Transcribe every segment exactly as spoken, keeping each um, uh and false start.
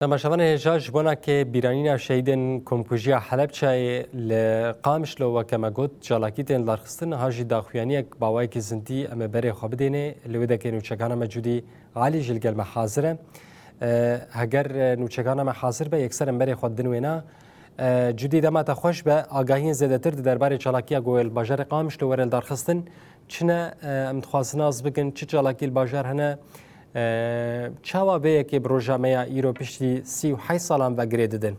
Temaşevanê hêja, ji bona ke bîranîna şehîdên komkujiya Helebçeyê li Qamişlo, weke me got, çalakî tên darxistin, niha jî daxuyaniyek bi awayekî zindî em ê berê xwe bidênê. Li wê dekê nûçegana me Cudî Elî jî li gel me hazir e. E, heger, e, nûçegana me hazir be, yekser em berê xwe didin wêna. E, Cudî, dema te xweş be, agahiyên zêdetir di derbarê çalakiya ku li bajarê Qamişlo were li darxistin çi ne? E, em dixwazin nas bikin, çi çalakî li bajar hene? E, çawa vê yekê bi roja me ya îro piştî sî û heşt salan ve girê didin?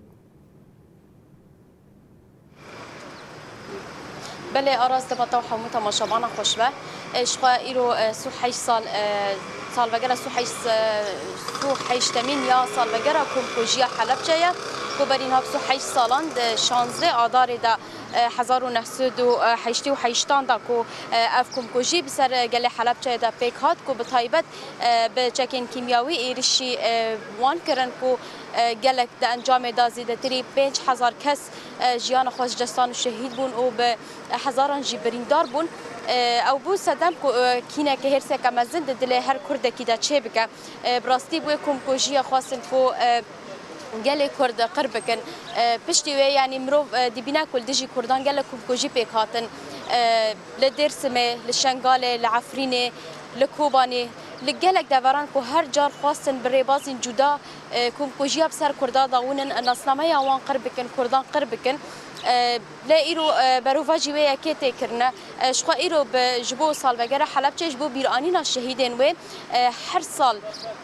Belê, Aras, dema te û hemû temaşevana xweş be. E, ji xwe îro, e, sî û heşt sal, e, salvegera sî û heşt, e, sî û heştemîn ya salvegera komkujiya Helebçe ye, ku berî niha bi sî û heşt salan di şazdeh Adarê de, e, hezar û neh sed û heştê û heştan de ku, e, ev komkujî bi ser, e, gelê Helebçeyê de pêk hat, ku bi taybet, e, bi çekên kîmyawî êrişî, e, wan kirin, ku, e, gelek di encamê de zêdetirî pênc hezar kes, e, jiyana xwe ji dest dan û şehîd bûn û bi hezaran jî birîndar bûn. E, ew bû sedem ku, e, kîneke hêrseke mezin di dilê her Kurdekî de çêbike. E, bi rastî bi wê komkujiyê xwestin ku, e, gelê Kurd qir bikin. E, piştî wê, yanî mirov, e, dibîne ku li dijî Kurdan gelek komkujî pêk hatin. E, li Dêrsimê, li Şengalê, li Efrînê, li Kobanê, li gelek deveran ku her car xwestin bi rêbazên cuda, e, komkujiya bi ser Kurda dawînin, nasnameya wan qir bikin, Kurdan qir bikin. E, lê îro, e, berovajî wê yekê tê kirine. E, ji xwe îro bi, ji bo salvegera Helebçê, ji bo bîranîna şehîdên wê, e, her sal,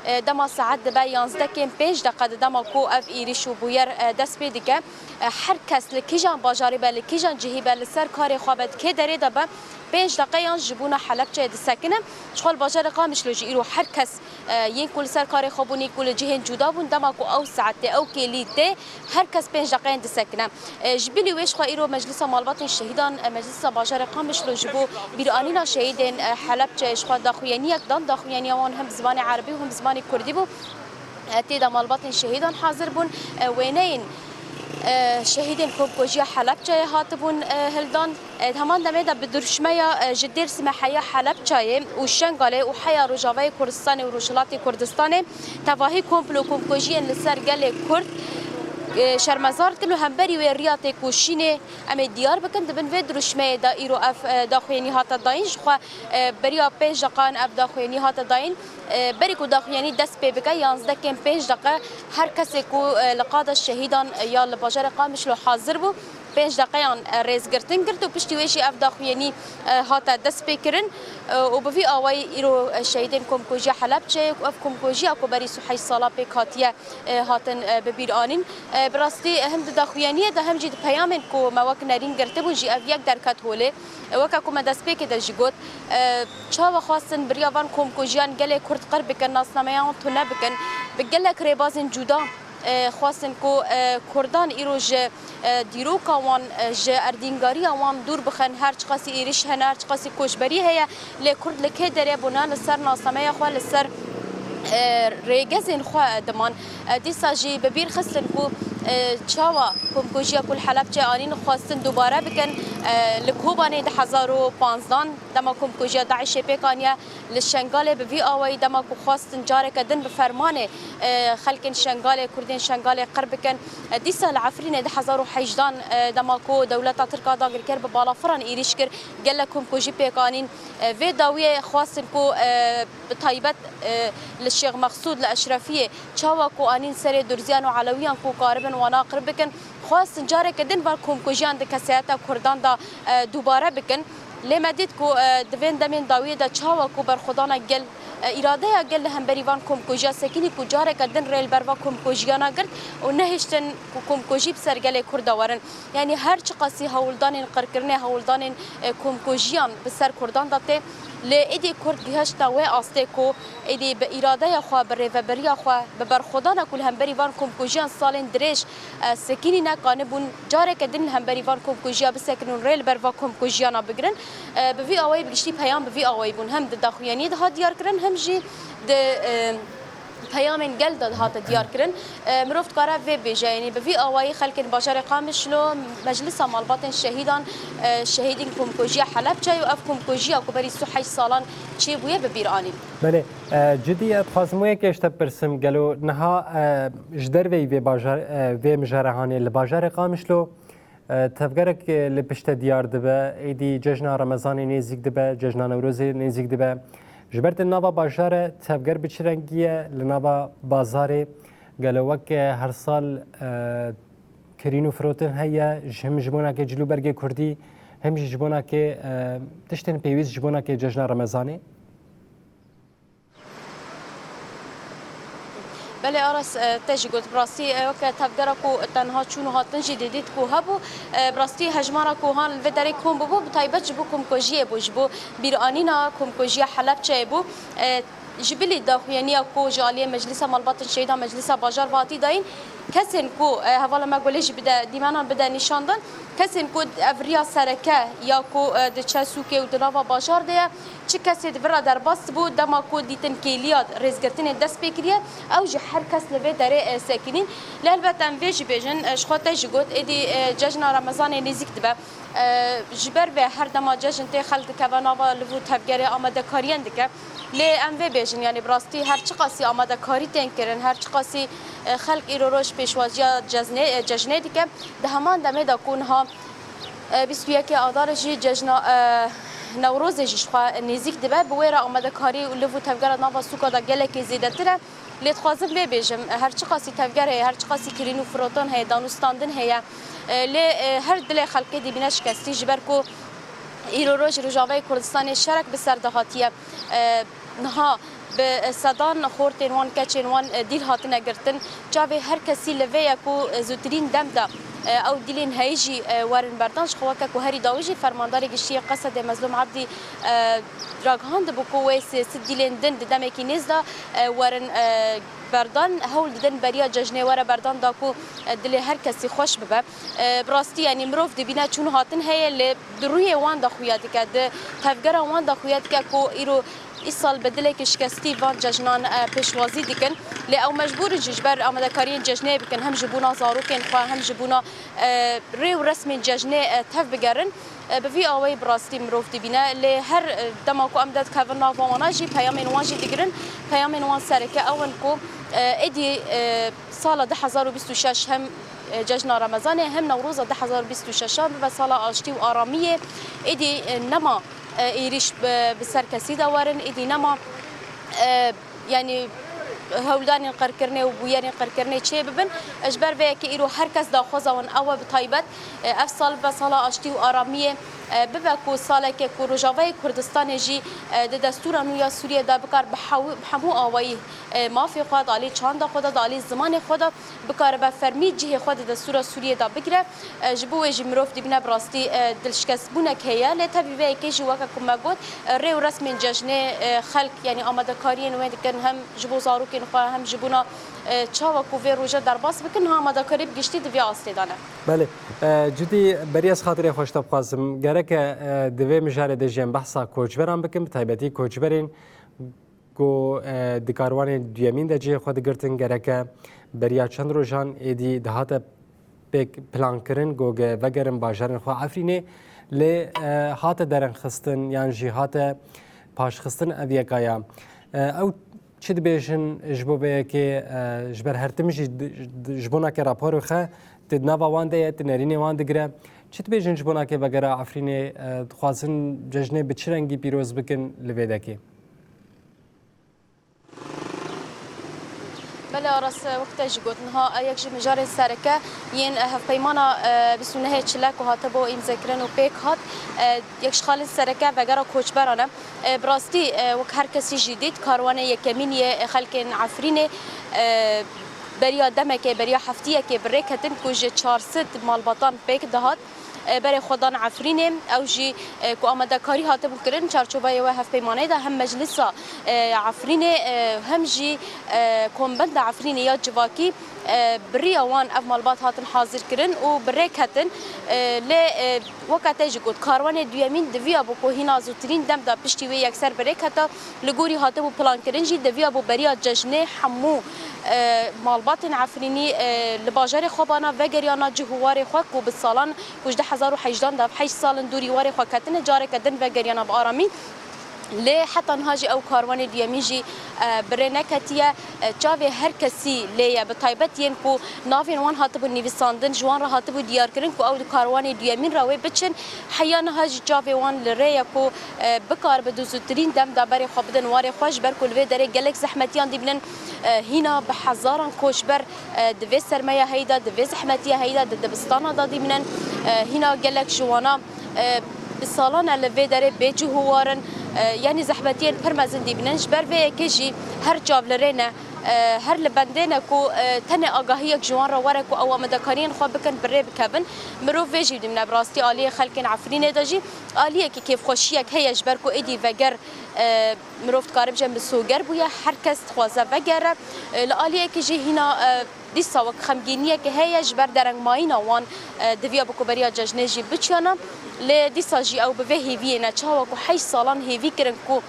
e, dema saet dibe yanzdeh kêm pênc deqe di dema ku ev êrîş û bûyer, e, dest pê dike, e, her kes li kîjan bajarê be, li kîjan cihî be, li ser karê xwe be, di kê derê de be, pênc deqeyan ji bona Helebçeyê disekine. Ji xwe li bajarê Qamişlo jî îro her kes, e, yên ku li ser karê xwe bûn, yên ku li cihên cuda bûn, dema ku ew saetê, ew kêlî tê, her kes pênc deqeyên disekine. E, ji bilî wê ji xwe îro Meclisa Malbatên Şehîdan, e, Meclisa Bajarê Qamişlo ji bo bîranîna şehîdên, e, Helebçe, ji xwe daxuyaniyek dan, daxuyaniya wan hem bi zimanê erebî û hem bi zimanê kurdî bû. E, tê de malbatên şehîdan hazir bûn. E, wêneyên, e, şehîdên komkujiya Helebçeyê hatibûn, e, hildan. E, di heman demê de bi dirûşmeya, e, ji Dêrsimê heya Helebçeyê û Şengalê û heya Rojavayê Kurdistanê û Rojhilatê Kurdistanê tevahî komplo komkujiyên li ser gelê Kurd, e, şermezar dikin û hemberî wê riya têkoşînê em ê diyar bikin. Di bin vê dirûşmeyê de îro ev, e, daxuyanî hate dayîn. Ji xwe, e, beriya pênc deqan ev daxuyanî hate dayîn. E, berî ku daxuyanî dest pê bike, yanzdeh kêm pênc deqe her kesê ku, e, li qada şehîdan, e, ya li bajarê Qamişlo hazir bû, pênc deqeyan, e, rêzgirtin girt û piştî wê jî ev daxuyanî, e, hate destpêkirin, e, û bi vî awayî îro, e, şehîdên komkujiya Helebçeyê ku ev komkujiya ku berî sî û heşt sala pêk hatiye, e, hatin, e, bi bîr anîn. E, bi rastî, e, hem di daxuyaniyê de hem jî di peyamên ku me wek nerîn girtibûn jî ev yek derket holê. E, weke ku me destpêkê de jî got, e, çawa xwestin beriya van komkujiyan gelê Kurd qir bikin, nasnameya wan tune bikin, bi gelek rêbazên cuda, e, xwestin ku, e, Kurdan îro ji, e, dîroka wan, e, ji erdîngariya wan dûr bixin, her çiqasî êrîş hene, her çiqasî koçberî heye, lê Kurd li kê derê bûne, li ser nasnameya xwe, li ser, e, rêgezên xwe diman. E, dîsa jî bi bîr xistin ku, e, çawa komkujiya ku li Helebçe anîn xwestin dubare bikin, e, li Kobanê di hezar û panzdan dema komkujiya DAIŞê pêk aniye, li Şengalê bi vî awayî dema ku xwestin careke din bi fermanê, e, xelkên Şengalê, Kurdên Şengalê qir bikin. E, dîsa li Efrînê di hezar û hejdan, e, dema ku dewleta Tirk a dagirker bi balafiran êrîş kir, gelek komkujî pêk anîn. E, vê dawiyê xwestin ku, e, bi taybet, e, li Şêx Mexsûd, li Eşrefiyê, çawa ku anîn serê Durziyan û Elewiyan ku karibin wana qir bikin, xwestin careke din van komkujiyan di kesayeta Kurdan de, e, dubare bikin. Lê me dît ku, e, di vên demên dawiyê de çawa ku berxwedana gel, e, îradeya gel li hemberî van komkujiya sekinî ku careke din rê li ber va komkujiyana girt û nehiştin ku komkujî bi ser gelê Kurda werin. Yanî her çiqasî hewldanên qirkirinê, hewldanên, e, komkujiyan bi ser Kurdan de tê, lê êdî Kurd gihişta wê astê ku êdî bi îradeya xwe, bi rêveberiya xwe, bi berxwedana ku li hemberî van komkujiyan salên dirêj, e, sekinî nekanibûn, careke din li hemberî van komkujiya bisekinin û rê li ber va komkujiyana bigirin. E, bi vî awayî bi giştî peyam bi vî awayî bûn. Hem di daxuyaniyê de hat diyarkirin, hem jî di, e, Peyamên gel de dihate diyar kirin. E, mirov dikare vê bêje, yanî bi vî awayî xelkên bajarê Qamişlo, Meclisa Malbatên Şehîdan, e, şehîdên komkujiya Helebçe û ev komkujiya ku berî sî û heşt salan çêbûye bi bîr anîn. Belê, e, Cidî, ez dixwazim wê yekê ji te bipirsim, gelo niha, e, ji derveyî vê bajar, e, vê mijarehanê li bajarê Qamişlo, e, tevgerek, e, li pişte diyar dibe, êdî cejna Remezanê nêzîk dibe, cejna Newrozê nêzîk dibe. Ji ber te nava bajare tevger bi çi rengî ye, li nava bazarê gelo wek, e, her sal, e, kirîn û firotin heye, ji, him ji bonakê cilûbergê kurdî, him jî ji bonakê, e, tiştên pêwîst ji bonakê cejna Remezanê? Belê Aras, e, te jî got, bi rastî, e, weke tevgera ku tenha çûn û hatin jî didît ku hebû, e, bi rastî hejmara ku han li vê derê kom bûbû, bi taybet ji bo komkujiyê bû, ji bo bîranîna komkujiya Helebçeyê bû. E, ji bilî daxuyaniya ku ji aliyê Meclisa Malbatên Şehîdan, Meclisa Bajar ve hatî dayîn, kesên ku, e, hevala me Gulê jî bide, dîmenan bide nîşandan, kesên ku ev riya sereke ya ku, e, diçe sûkê û di nava bajar de ye, çi kesê di vir re derbas bû, dema ku dîtin kêliya rêzgirtinê dest pê kiriye, ew jî her kes li vê derê, e, sekinîn. Lê helbet em vê jî bêjin, e, ji xwe te jî got, êdî, e, cejna Remezanê nêzîk dibe. E, ji ber vê her dema cejn tê xelk dikeve nava liv û tevgerê amadekariyan dike. Lê em vê bêjin, yanî bi rastî her çiqasî amadekarî tên kirin, her çiqasî, e, xelk îro roj pêşwaziya cezne-, e, cejnê dike, di heman demê de ku niha, e, bîst û yekê Adarê jî cejna, e, Newrozê jî ji xwe nêzîk dibe, bi wê re amadekarî û liv û tevgera nava sûka de gelekî zêdetir e. Lê dixwazim vê bêjim, her çiqasî tevger heye, her çiqasî kirîn û firotin heye, danûstandin heye, e, lê, e, her dilê xelkê dibîne şikestî, ji ber ku îro roj Rojavayê Kurdistanê şerek bi ser de hatiye. E, niha bi sedan xortên wan, keçên wan, e, dîl hatine girtin. Çavê her kesî li vê ye ku, e, zûtirîn dem de, e, ew dîlên heyî jî, e, werin berdan. Ji xwe weke ku herî dawî jî Fermandarê Giştî yê Qesedê Mezlûm Ebdî, e, ragihandibû ku wê sê sed dîlên din di demekî nêz de, e, werin, e, berdan, hewl didin beriya cejnê were berdan da ku, e, dilê her kesî xweş bibe. E, bi rastî, yanî mirov dibîne çûn û hatin heye, lê di rûyê wan de xuya dike, di tevgera wan de xuya dike ku îro îsal bi dilekî şikestî van cejnan, e, pêşwazî dikin. Lê ew mecbûr in jî ji ber amadekariyên cejnê bikin, hem ji bona zarokên xwe, hem ji bona, e, rê û resmên cejnê, e, tev bigerin. E, bi vî awayî bi rastî mirov dibîne. Lê her, e, dema ku em derdikevin nava wana jî peyamên wan jî digirin. Peyamên wan sereke ew in ku, e, êdî, e, sala du hezar û bîst û şeş hem, e, cejna Remezanê hem Newroza du hezar û bîst û şeşan bibe sala aştî û aramiyê. Êdî, e, nema, e, êrîş bi, bi ser kesî de werin, êdî nema, e, yanî hewldanên qirkirinê û bûyerên qirkirinê çê bibin. Ji ber vê yekê îro her kes daxwaza wan ew e, bi taybet, e, ev sal bibe sala aştî û aramiyê, e, bibe ku saleke ku Rojavayê Kurdistanê jî, e, di destûra nû ya Sûriyê de bikar bi hew-, bi hemû awayî, e, mafê xwe, di alî çanda xwe de, di alî zimanê xwe de bikaribe fermî cihê xwe di destûra Sûriyê de bigire. E, ji bo wê jî mirov dibîne bi rastî, e, dilşikestbûnek heye. Lê tevî vê yekê jî weke ku me got, e, rê û resmên cejnê, e, xelk, yanî amadekariyên wê dikin, hem ji bo zarokên xwe, hem ji bona, e, çawa ku vê roje derbas bikin, niha amadekarî bi giştî di vê astê de ne. Belê. E, Cidî, berî ez xatirê xwe ji te bixwazim. Gereke, e, di vê mijarê de jî em behsa koçberan bikin, bi taybetî koçberên ku, e, di karwanê duyemîn de cihê xwe digirtin, gereke beriya çend rojan êdî dihate pêk plankirin ku ge-, vegerin bajarên xwe Efrînê, lê, e, hate derengxistin yan jî hate paşxistin ev yeka ya. E, ew çi dibêjin ji bo vê yekê, e, ji ber her tim jî di, di, ji bo nake rapor û xe, tu di nava wan de ye, tu nerînê wan digire. Çi dibêjin ji bo nake vegera Efrînê, e, dixwazin cejnê bi çi rengî pîroz bikin li vê dekê? Belê Aras, wek te jî got, niha yek ji mijarên sereke yên hevpeymana, e, bîst û nehê Çile ku hatibû îmzekirin û pêk hat, e, yek ji xalên sereke vegera koçberan e. E, bi rastî, e, wek her kesî jî dît, karwanê yekemîn yê xelkên Efrînê, e, beriya demekê, beriya heftiyekê bi rê ketin ku ji çar sed malbatan pêk dihat. E, berê xwe dan Efrînê, ew jî, e, ku amadekarî hatibû kirin çarçoveyê wê hevpeymanê de hem Meclisa, e, Efrînê, e, hem jî, e, Kombenda Efrînê ya civakî, E, bi riya wan ev malbat hatin hazir kirin û bi rê ketin. E, lê, e, weke te jî got, karwanê duyemîn diviya bû ku hîna zûtirîn dem de piştî wê yekser bi rê keta. Li gorî hatibû plankirin jî diviya bû beriya cejnê hemû, e, malbatên Efrînî, e, li bajarê xwe bana vegeriyana cih û warê xwe ku bi salan ku ji du hezar û hejdan de heşt sal in dûrî warê xwe ketine, careke din vegeriyana bi aramî. Lê heta niha jî ew karwanê duyemîn jî, e, bi rê neketiye. E, çavê her kesî lê ye, bi taybet yên ku navên wan hatibû nivîsandin, ji wan re hatibû diyarkirin ku ew di karwanê duyemîn re wê biçin. Heya niha jî çavê wan li rê ye ku, e, bikaribe di zûtirîn dem de berê xwe bidin warê xwe, ji ber ku li vê derê gelek zehmetiyan dîbinin, e, hîna bi hezaran koçber, e, di vê sermeya heyî de, di vê zehmetiya heyî de, di dibistana de dîbinin, e, hîna gelek ji wana, e, bi salan e li vê derê bê cih û war in, e, yanî zehmetiyên pir mezin dîbinin. Ji ber vê yekê jî her çav li rê ne, e, her li bendê ne ku, e, tenê agahiyek ji wan re were ku ew amadekariyên xwe bikin, bi rê bikevin. Mirov vê jî dîmine, bi rastî aliyê xelkên Efrînê de jî aliyekî kêfxweşiyek heye, ji ber ku êdî veger, e, mirov dikare bije misoger bûye, her kes dixwaze vegere. E, li aliyekî jî hîna, e, dîsa wek xemgîniyekê heye, ji ber derengmayîna wan, e, diviya bi ku beriya cejnê jî biçiyana. Lê dîsa jî ew bi vê hêviyê ne. Çawa ku heşt salan hêvî kirin ku,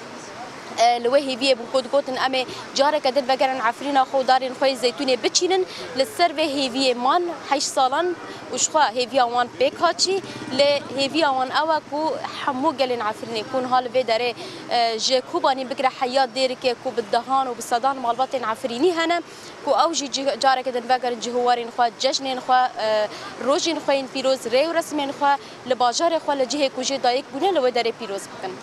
e, li wê hêviyê bûn ku digotin, em ê careke din vegerin Efrîna xwe û darên xwe yê zeytûnê biçînin. Li ser vê hêviyê man heşt salan û ji xwe hêviya wan pêk haçî. Lê hêviya wan ew e ku hemû gelên Efrînê ku niha li vê derê, e, ji Kobanî bigire heya Dêrikê ku bi dehan û bi sedan malbatên Efrînî hene, ku ew jî cih-, careke din vegerin cih û warên xwe, cejnên xwe, e, rojên xwe yên pîroz, rê û resmên xwe li bajarê xwe, li cihê ku jê dayik bûne, li wê derê pîroz bikin.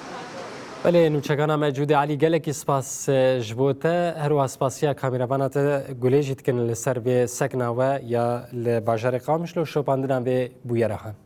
Belê, nûçegana me Cûdê Elî, gelekî spas, e, ji bo te. Her wiha spasiya kamerabana te Gulê jî dikin li ser vê sekna we ya li bajarê Qamişlo, şopandina vê bûyera he.